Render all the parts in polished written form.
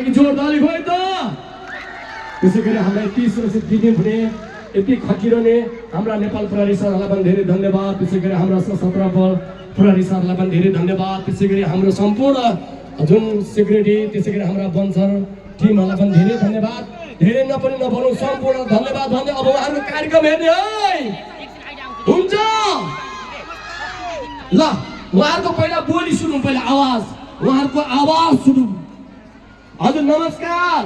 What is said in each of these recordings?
जोरदारले भयो त। त्यसै गरी हामीलाई 30 वर्ष दिने भने यति खटिरहने हाम्रा नेपाल प्रहरी सरहरूलाई पनि धेरै धन्यवाद। त्यसै गरी हाम्रा सशस्त्र बल प्रहरी सरलाई पनि धेरै धन्यवाद। त्यसै गरी हाम्रो सम्पूर्ण जुन सेक्युरिटी त्यसै गरी हाम्रा वंशर टिमहरूलाई पनि धेरै धन्यवाद। धेरै नपनि नभनौँ सम्पूर्ण धन्यवाद भन्दै अब उहाँहरूको कार्यक्रम हेर्ने है हुन्छ ल। उहाँहरूको पहिला बोली सुनौँ, पहिला आवाज, उहाँहरूको आवाज सुनौँ। हजुर नमस्कार।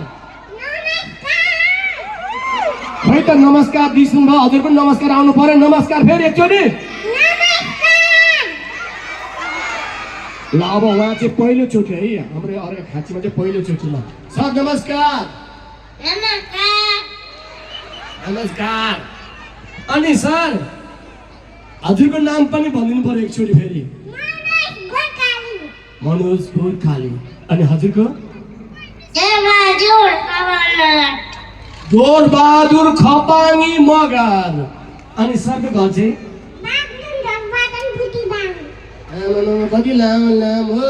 खै त नमस्कार दिनु भयो, हजुर पनि नमस्कार आउनु पर्यो। नमस्कार फेरि एकचोटि ल। अब उहाँ चाहिँ पहिलोचोटि है हाम्रो अर्को खाँचीमा चाहिँ पहिलोचोटि। ल सर नमस्कार। नमस्कार। अनि सर हजुरको नाम पनि भनिदिनु पर्यो एकचोटि फेरि। मनोज गोर्खाली। अनि हजुरको? जोरबहादुर खपाङ्गी मगर। अनि सरको घर चाहिँ? कति लामो नाम हो,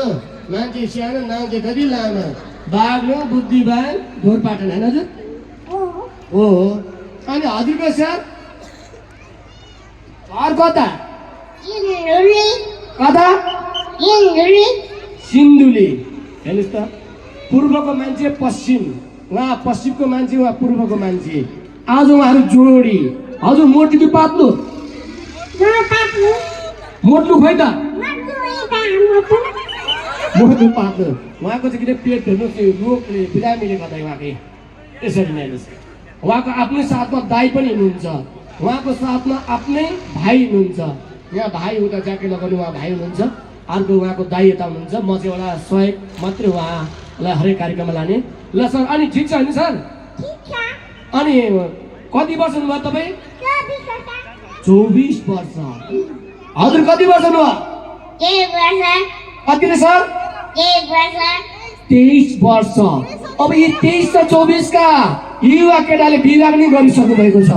मान्छे सानो नाम चाहिँ कति लामो। बाग्लो बुद्धिवान ढोरपाटन होइन हजुर? हो। अनि हजुरको सर घर कता? कता? सिन्धुली। हेर्नुहोस् त, पूर्वको मान्छे पश्चिम, उहाँ पश्चिमको मान्छे, उहाँ पूर्वको मान्छे। आज उहाँहरू जोडी। हजुर मोटी कि पातलो? मोट्नु खोइ त? मोटो पातलो। उहाँको चाहिँ किन पेट हेर्नु रोगले बिरामीले गर्दा उहाँकै यसरी नै हेर्नुहोस्। उहाँको आफ्नै साथमा दाइ पनि हुनुहुन्छ, उहाँको साथमा आफ्नै भाइ हुनुहुन्छ। यहाँ भाइ हुँदा ज्याकेट लगाउने उहाँ भाइ हुनुहुन्छ, अर्को उहाँको दाइ यता हुनुहुन्छ। म चाहिँ एउटा सहयोग मात्रै उहाँलाई हरेक कार्यक्रममा लाने। ल सर, अनि ठिक छ होइन सर? अनि कति वर्ष हुनुभयो तपाईँ? 24 वर्ष। हजुर कति वर्ष हुनुभयो? कति रे सर? 23 वर्ष। अब यी 23 र 24 का युवा केटाले बिहे पनि गरिसक्नु भएको छ।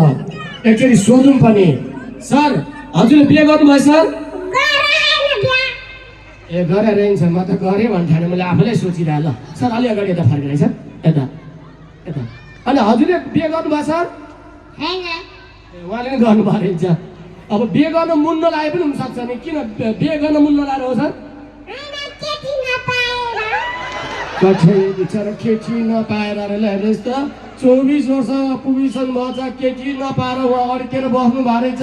एकचोटि सोधौँ पनि। सर हजुरले बिहे गर्नुभयो सर? ए गरेर छ, म त गरेँ भन्थेन, मैले आफैलाई सोचिरहेँ। ल सर अलि अगाडि यता फर्केर सर, यता यता। अनि हजुरले बिहे गर्नुभयो सर? उहाँले पनि गर्नुभयो रहेछ। अब बिहे गर्न मुन नलागे पनि हुनसक्छ नि, किन बिहे गर्न मुन नलाएर हो सर? बिचरा केटी नपाएर हेर्नुहोस् त, 24 वर्ष पुगिसक्नु भएछ, केटी नपाएर उहाँ अड्केर बस्नु भएको रहेछ।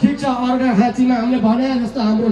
ठिक छ, अर्का खाँचीमा हामीले भने जस्तो हाम्रो